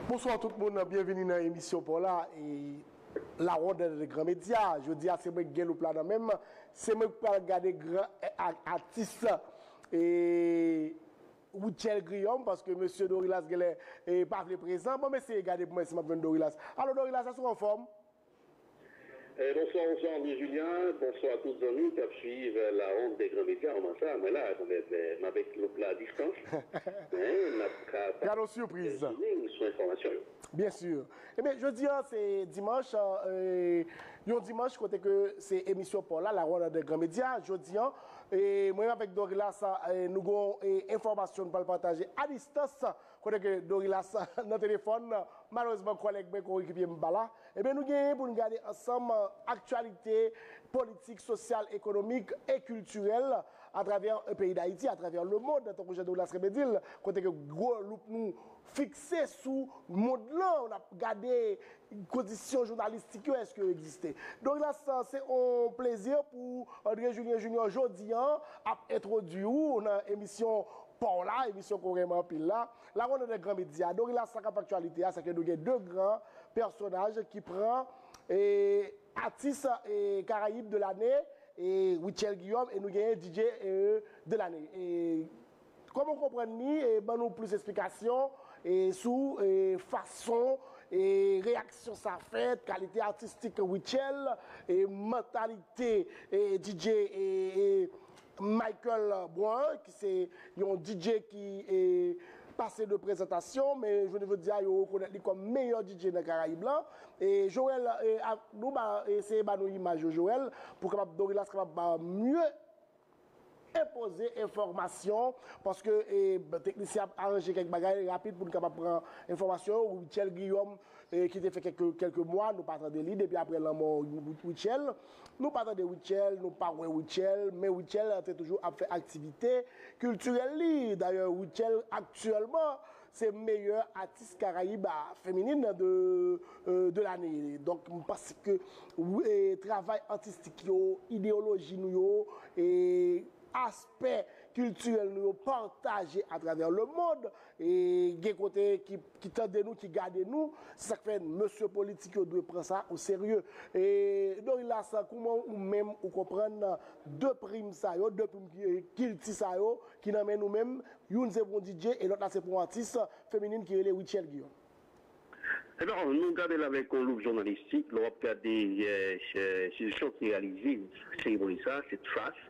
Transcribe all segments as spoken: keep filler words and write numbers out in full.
Bonswa tout moun, byenvini nan emisyon pa w la, e, La Ronde des Grands Médias. Jodi a, se mwen k gen loup la nan men m. Se mwen k pral gade gran, e, a- atis, e, Rutshelle Guillaume, paske mesye Dorilas genlè, e, pa vle prezan. Bon, m eseye gade pou mwen si m ap jwenn Dorilas. Alo, Dorilas, èske w anfòm? Eh, bonsoir, bonsoir André Julien, bonsoir tout zanmi k ap swiv, eh, La Ronde des Grands Médias. Kòman sa, mwen la kanmenm, eh, m avèk loup la a distans. Men n ap ka Gade yon sipriz. Zini sou enfòmasyon yo. Byen si. Ebyen, jodi a se dimanch, eh, yon dimanch kote ke se emisyon pa w la, La Ronde des Grands Médias. Jodi a, eh, mwen avèk Dorilas, eh, nou gon, eh, enfòmasyon nou pral pataje a distans. Kote ke Dorilas nan telefòn, malerezman kòlèg mwen, korekipye m pa la. Ebyen, nou genyen pou n gade ansanm, eh, aktyalite politik, sosyal, ekonomik e kiltirèl atravè, eh, peyi Dayiti, atravè lemonn, tankou jan Dorilas renmen di l, kote ke gwo loup nou fikse sou mond lan, n ap gade kondisyon jounalistik yo, èske yo egziste. Dorilas, se yon plezi pou André Julien Junior jodi a ap entwodui w nan emisyon pa w la, emisyon ke w renmen anpil la. La Ronde des Grands Médias. Dorilas, sa k ap aktyalite a, se ke nou gen de gran pèsonaj ki pran, e, atis, e, Karayib de lane, e, Rutshelle Guillaume, e nou genyen D J, e, de lane. E, kòman w konprann li? E, ban nou plis esplikasyon, e, sou, e, fason, e, reyaksyon sa fèt, kalite atistik Rutshelle, e, mantalite, e, D J, e, e, Michael Brun, ki se yon D J ki, e, pase de prezantasyon, men jounen jodi a, yo rekonèt li kòm meyè D J nan Karayib lan. E Joel, e, a- nou ba, eseye ba nou imaj yo, Joel, pou kapab, Dorilas kapab ba mye enpoze enfòmasyon, paske, e, teknisyen ap aranje kèk bagay rapid pou n kapab pran enfòmasyon yo. Rutshelle Guillaume, e, ki te fè kèk, kèk mwa, nou pa tande li depi apre lanmò Rutshelle. Nou pa tande Rutshelle, nou pa wè Rutshelle, men Rutshelle te toujou ap fè aktivite kiltirèl li. Dayè, Rutshelle aktyèlman, se meyè atis Karayib a feminin de, euh, de lane. Donk, m panse ke, wi, e, travay atistik yo, ideyoloji nou yo, e aspè kiltirèl nou yo pataje atravè lemonn, e gen kote ki, ki tande nou, ki gade nou, se sa k fè mesye politik yo dwe pran sa o serye. E Dorilas, kòman ou menm ou konprann de prim sa yo, de prim ki- kilti sa yo, ki nan men nou menm, youn se pou yon D J e lòt la se pou yon atis feminin ki rele Rutshelle Guillaume. Ebyen, nou gade l avèk yon loup jounalistik, lè w ap gade, eh, eh, enstitisyon ki reyalize seremoni sa, se Trace.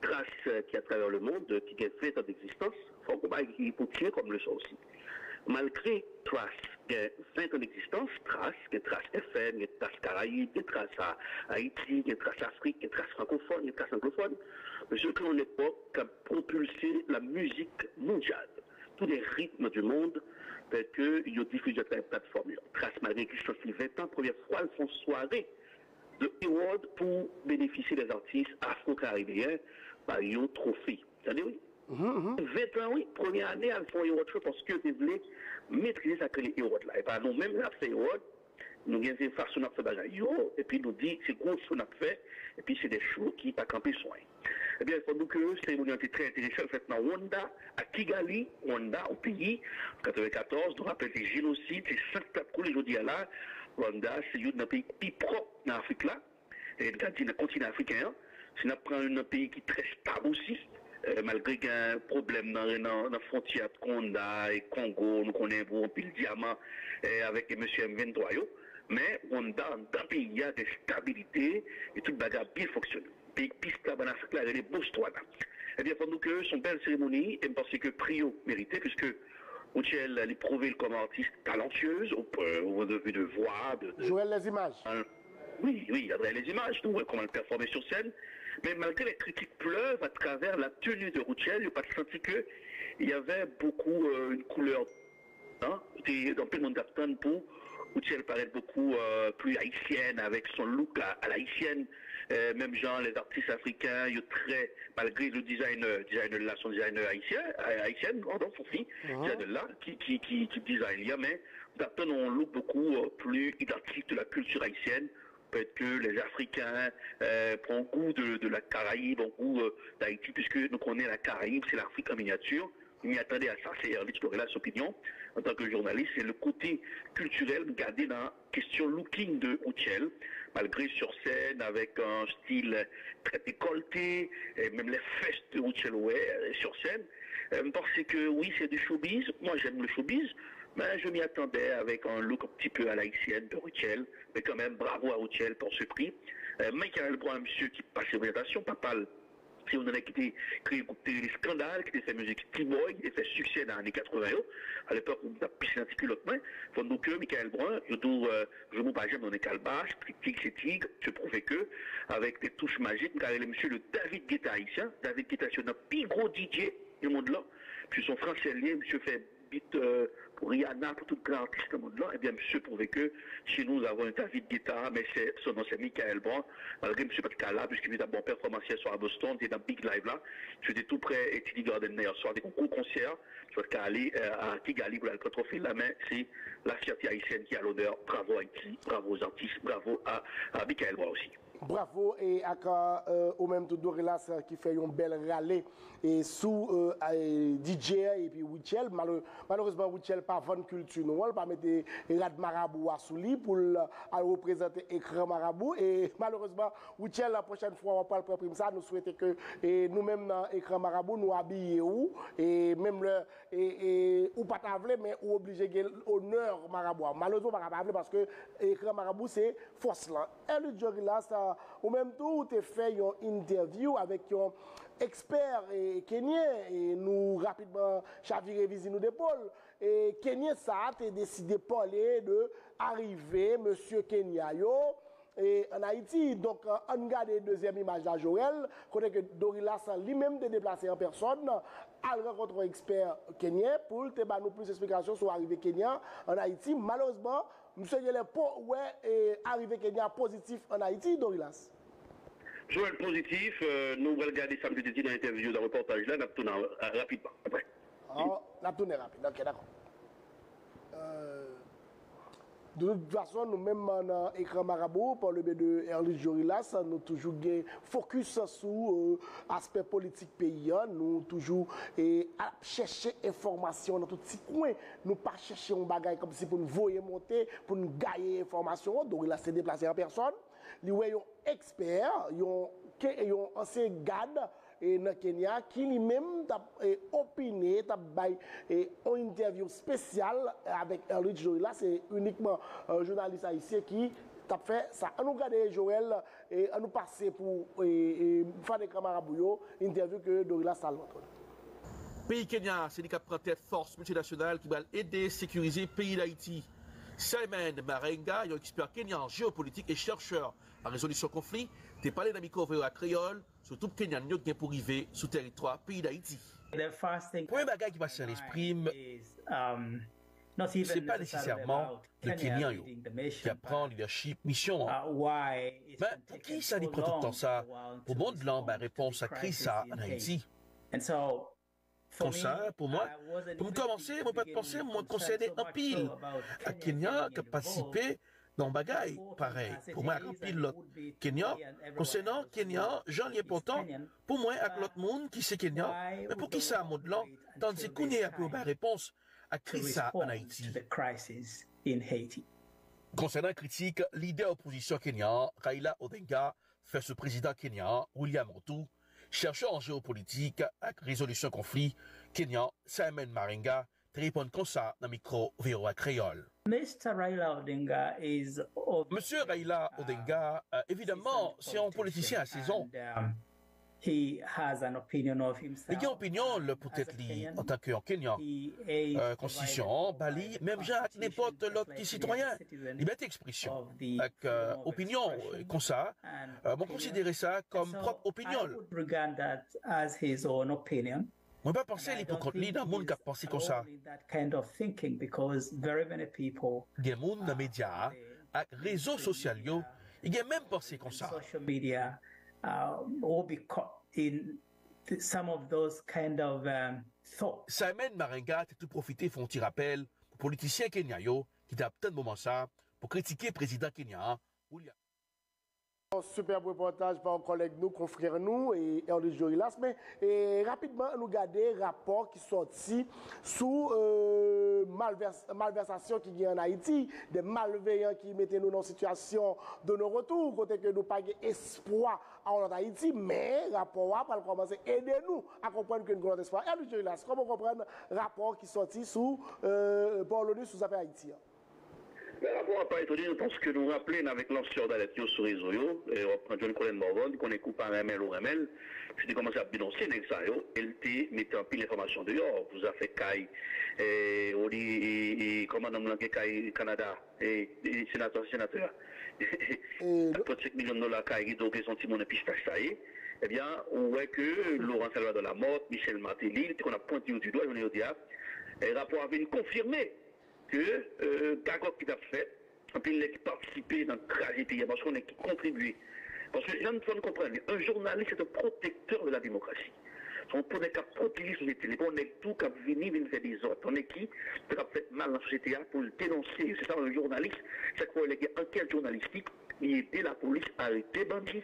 Trace, eh, ki atravè lemonn, eh, ki gen ven tan degzistans, fòk ou bay li pou tire kòm leson osi. Malgre Trace gen ven tan degzistans, Trace, gen Trace F M, gen Trace Karayib, gen Trace a- Ayiti, gen Trace Afrik, gen Trace frankofòn, gen Trace anglofòn, mesye, ke yon epòk k ap pwopilse la mizik mondyal. Tous les rythmes du monde, pèske yo difize atravè platfòm yo. Trace, malgre egzistans li ven tan, premyè fwa l fè yon sware de Award pou benefisye lè atis afro-karibeyen ba yo twofe. Tande wi. Ven tan wi, premye ane a l fè yon Award show paske yo te vle metrize sa k rele Award la. E pa nou menm n ap fè Award, nou gen fason n ap fè bagay yo, epi nou di se gwo show n ap fè, epi se de show ki pa kanpe swen. Ebyen, fò nou ke seremoni an te trè enteresan, l fèt nan Rwanda, a Kigali, Rwanda, yon peyi, katrevenkatòz, nou rapèl se jenosid, se san k t ap koule jodi a la. Rwanda, se youn nan peyi ki pi pwòp nan Afrik la. E n ka di nan kontinan afriken an, si n ap pran youn nan peyi ki trè stab osi, eh, malgre gen pwoblèm nan, nan, nan fwontyè ant Rwanda e Kongo, nou konnen pou anpil dyaman, eh, avèk mesye M venntwa yo, men Rwanda anndan peyi a gen stabilite e tout bagay ap byen fonksyone. Peyi k pi stab ann Afrik la rele Botswana. Ebyen, fò nou ke se yon bèl seremoni e m panse ke pri yo merite, piske Rutshelle, li pwouve l kòm atis talantyez, au, au point de vue de vwa, de, de, Joel, les images. Wi, wi, atravè lèzimaj, nou wè kòman l pèfòme sou sèn. Men malgre les critiques pleuvent à travers la tenue de Rutshelle, yo pa t santi ke y avait beaucoup, euh, une couleur, hein? Te, anpil moun t ap tann pou Rutshelle parèt beaucoup, euh, plus haïtienne, avec son look à, à l'haïtienne. Euh, menm jan les artistes africains, yo trè, malgre le designer, designer la, son designer haïtien, euh, haïtienne, pardon, son fi, designer la, ki, ki, ki, ki design li a, men m t ap tann yon look beaucoup, euh, plus identique de la culture haïtienne. Peut-être que les Africains, euh, pran gou de, de la Caraïbe, pran gou, euh, d'Haïti, puisque nou konnen la Caraïbe, c'est l'Afrique en miniature. M'y atann a sa, se Erlitz Dorelas Opinion. Antanke jounalis, se le kote kiltirèl m gade nan kesyon looking de Rutshelle, malgre sur scène avec un style très décolleté, et même les fesses de Rutshelle Wear sur scène. Euh, m panse ke wi, c'est du showbiz. Moi, j'aime le showbiz, mais je m'y attendais avec un look un petit peu à l'haïtienne de Rutshelle, mais quand même, bravo à Rutshelle pour ce prix. Euh, Michael Brun, misye ki pase prezentasyon, papa l, se youn nan nèg ki te kreye gwoup Tele Eskandal, ki te fè mizik T-Boy, ki te fè siksè nan ane katreven yo. Alepòk, m t ap pise nan ti kilòt mwen. Fò n di w ke Michael Brun, yo di w, euh, je m'en pas jamais dans les calbasses, Critique, c'est tig, se pwouve ke, avec des touches magiques, m ka rele misye le David Guetta ayisyen. David Guetta se youn nan pi gwo D J nan mond lan. Misye se yon fransè l ye, misye fè beat, euh, pou Rihanna, pou tout gran atis nan mond lan, ebyen, misye pwouve ke chez nous, nous avons un David Guetta, mais c'est, son nom c'est Michael Brun. Malgre misye pa t ka la, puisque misye t ap ba yon pèfòmans yè swa a Boston, li te nan Big Live la. Misye te tou prè e T D Garden nan yè swa, te gen yon gwo konsè. Misye pa t ka ale, euh, a Kigali pou l al pran twofe la, men se la fierté haïtienne qui a l'honneur. Bravo Haïti, bravo aux Antilles, bravo à, à Michael Brun aussi. Bravo e ak, euh, ou menm tou Dorelas, euh, ki fè yon bèl rale e sou, euh, e D J epi Rutshelle. Malè-, malerezman, Rutshelle pa vann kilti nou an, l pa mete rad marabou a sou li pou l al reprezante ekran marabou. E malerezman, Rutshelle, la pwochèn fwa w ap pral pran prim sa, nou swete ke, e nou menm nan ekran marabou, nou abiye w, e menm lè, e, e ou pa ta vle, men ou oblije gen onè marabou a. Malerezman, ou pa ka pa vle paske ekran marabou se fòs lan. Erlitz Dorelas, ou menm tou, ou te fè yon entèvyou avèk yon ekspè, e, kenyen, e nou rapidman chavire fizi nou depòl. E kenyen sa a te deside pale de arive mesye Kenya yo, e, ann Ayiti. Donk, ann gade dezyèm imaj la, Joel, kote ke Dorelas li menm te deplase an pèsòn, al rankontre yon ekspè kenyen pou l te ba nou plis esplikasyon sou arive Kenya ann Ayiti. Malerezman, misye genlè po wè, e, arive Kenya pozitif ann Ayiti, Dorelas. Joel, pozitif, euh, nou pral gade sa misye te di nan entèvyou, nan repòtaj la, n ap tounen, euh, rapidman, apre. Oh, n ap tounen rapid, ok, dakò. Euh, de tout fason, nou menm nan ekran marabou, par le biais de Erlitz Dorelas, nou toujou gen fokis sou, euh, aspè politik peyi a, nou toujou, e, ap chèche enfòmasyon nan tout ti kwen. Nou pa chèche yon bagay kòmsi pou n voye monte, pou n gaye enfòmasyon an. Dorelas te deplase an pèsòn. Li wè yon ekspè, yon, ke-, yon ansyen gad, e, nan Kenya, ki li menm t ap, e, opine, t ap bay, e, yon entèvyou espesyal avèk Erlitz Dorelas. Se inikman, e, jounalis ayisyen ki t ap fè sa. Ann nou gade, Joel, e, ann nou pase pou, e, e, fan ekran marabou yo, entèvyou ke Dorelas t al rankontre. Peyi Kenya, se li k ap pran tèt fòs miltinasyonal ki pral ede sekirize peyi Dayiti. Simon Marenga, yon ekspè kenyan an jewopolitik e chèchè an rezolisyon konfli, te pale nan mikwo V O A Kreyòl sou twoup kenyan yo ki gen pou rive sou tèritwa peyi Dayiti. Premye bagay ki pase nan lespri m, se pa nesesèman de Kenyan yo ki ap pran lidèchip misyon an. Men, poukisa li pran tout tan sa pou mond lan bay repons ak kriz sa a ann Ayiti? Konsa, pou mwen, pou m kòmanse, mwen pa t panse mwen konsène anpil ak Kenyan k ap patisipe nan yon bagay parèy. Pou mwen ak anpil lòt Kenyan, konsènan Kenyan, jan li enpòtan pou mwen ak lòt moun ki se Kenyan, men poukisa mond lan tann se kounye a pou yo bay repons ak kriz sa a ann Ayiti? Konsènan kritik lidè opozisyon Kenyan an, Raila Odinga, fè sou prezidan kenyan an, William Ruto, chèchè an jewopolitik ak rezolisyon konfli kenyan, Simon Marenga, te reponn konsa nan mikwo V O A Kreyòl. Mesye Raila Odinga, evidamman, se yon politisyen a sezon. Li gen opinyon l pou tèt li antanke yon Kenyan. Konstitisyon an ba li menm jan ak nenpòt lòt ki sitwayen, libète ekspresyon ak opinyon. Konsa, mwen konsidere sa kòm pwòp opinyon l. Mwen pa panse li poukont li nan moun k ap panse konsa. Gen moun nan medya a ak rezo sosyal yo ki gen menm panse konsa. Simon Marenga te tou pwofite fè yon ti rapèl pou politisyen kenyan yo ki t ap tann moman sa a pou kritike prezidan kenyan an, William. Yon sipèb repòtaj pa yon kòlèg nou, konfrè nou, e Eldridge Dorilas. Men, e, rapidman, nou gade rapò ki sòti sou, e, malvès-, malvèsasyon ki gen ann Ayiti, de malveyan ki mete nou nan yon sitiyasyon de non-retour, kote ke nou pa gen espwa a yon lòt Ayiti, men rapò a pral kòmanse ede nou a konprann ke nou gen lòt espwa. Eldridge Dorilas, kòman w konprann rapò ki sòti sou, e, pa loni sou zafè Ayiti an? Men rapò a pa etone nou, paske nou raple n avèk lansè dalèt yo sou rezo yo, e, w ap pran John Colin Morvan, konnen ke w pa renmen l, ou renmen l, li te kòmanse ap denonse nèg sa yo, e l te mete anpil enfòmasyon deyò pou zafè kay, e, Oli, e, e, kòman nonm lan gen kay Kanada, e, e, senatè, senatè a. E, trannsenk milyon dola kay, ki do ke se yon timoun pistach sa ye. Ebyen, ou wè ke Laurent Salvador Lamothe, Michel Martelly, te konn ap pwente yo di dwa, jounen jodi a, e, rapò a vin konfime ke, e, gagòt ki t ap fèt, anpil nèg ki patisipe nan kraze peyi a, paske yon nèg ki kontribye. Paske, jan fò n konprann, un journaliste est un protecteur de la démocratie. Se yon nèg k ap pwoteje sosyete, li pa yon nèg tou k ap vini, vin fè dezòd. Se yon nèg ki, sa k ap fèt mal nan sosyete a, pou l denonse. Se sa, yon jounalis, sa k fè lè gen ankèt jounalistik, li ede lapolis arete bandi,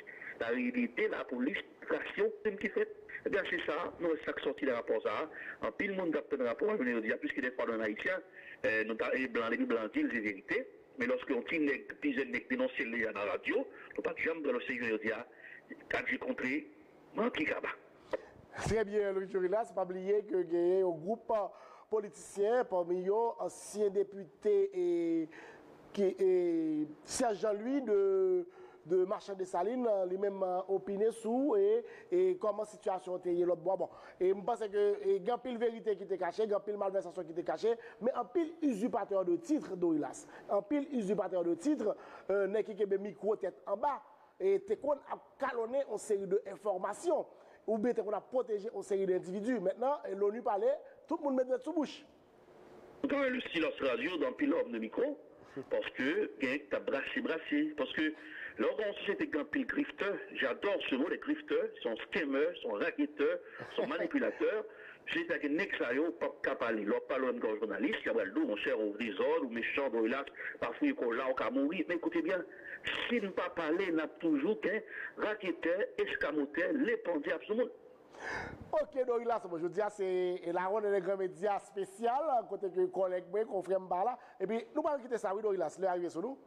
li ede lapolis trase yon krim ki fèt. Ebyen, se sa, nou wè sa k sòti nan rapò sa a. Anpil moun t ap tann rapò a, jounen jodi a, piske dèfwa nou menm Ayisyen, e, nou ta, e, blan, depi blan di l, se verite. Men lòske yon ti nèg, plizyè nèg denonse l deja nan radyo, nou pa t janm pral wè se jounen jodi a, ta di kontre, manti kaba. Trè byen, Eldridge Dorilas, pa bliye ke genyen yon gwoup politisyen, pami yo ansyen depite e, ki, e, Serge Jean-Louis de, de Machan Desalin, li menm, e, opine sou e, e kòman sitiyasyon an te ye lòt bò a. Bon, e m panse ke, e, gen anpil verite ki te kache, gen anpil malvèsasyon ki te kache, men anpil izipatè de tit, Dorilas, anpil izipatè de tit, e, nèg ki kenbe mikwo tèt anba, e, te konn ap kalonnen yon seri de enfòmasyon, oubyen te konn ap pwoteje yon seri de endividi. Mentnan, e, loni pale, tout moun met dwèt sou bouch. Ou ka wè le silans radio de anpil homme de micro, paske gen k t ap brase, brase. Paske lè w gen yon sosyete ki gen anpil griftè, j'adore ce mot, les grifteurs, se yon scammer, se yon raketè, se yon manipilatè. Sosyete a gen nèg sa yo, p ap ka pale. Lè w ap pale w menm kòm jounalis, y ap pral di w, monchè, ou dezòd, ou mechan, Dorilas, pa fouye kò w la, ou ka mouri. Men koute byen, si n pa pale, n ap toujou gen raketè, eskamotè, lepandyè ap sou moun. Ok, Dorilas, bon, jodi a se la ronde des grands médias spécial, kote ke kòlèg mwen, konfrè m pa la. Epi, nou pral kite sa, wi, Dorilas, lè a rive sou nou.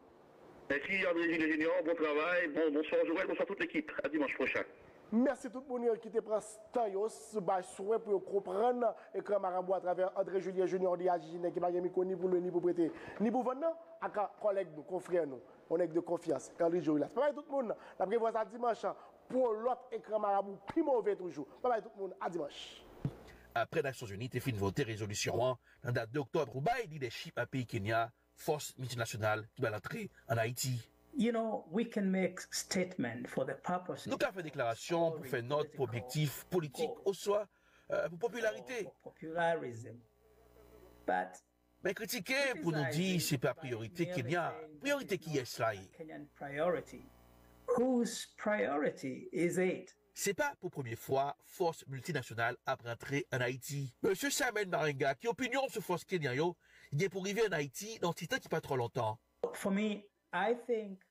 Mèsi, André Julien Junior, bon travay, bon, bonswa, Joël, bonswa tout lekip. A dimanch pwochen. Mèsi tout moun ki te pran tan yo, s-, bay swen pou yo konprann Ekran Marabou atravè André Julien Junior, D J J, nèg ki pa gen mikwo ni pou lwe, ni pou prete, ni pou vann nan, ak kòlèg nou, konfrè nou, yon nèg de konfyans, Eldridge Dorilas. Babay tout moun, n ap revwa sa dimanch pou lòt Ekran Marabou pi move toujou. Babay tout moun, a dimanch. Apre Nasyonzini te fin vote rezolisyon an nan dat de oktòb pou bay lidèchip a peyi Kenya fòs miltinasyonal ki ba l antre ann Ayiti. You know, we can make statement for the purposes Nou ka fè deklarasyon pou fè nòt pou objektif politik oswa, e, pou popilarite. Popularism. But Men kritike pou nou di se pa priyorite Kenya. Priyorite kiyès la ye? Kenyan priority. Whose priority is it? Se pa pou premye fwa fòs miltinasyonal ap rantre ann Ayiti. Mesye Simon Marenga, ki opinyon sou fòs kenyan yo gen pou rive ann Ayiti nan yon ti tan ki pa twò lontan? For me, I think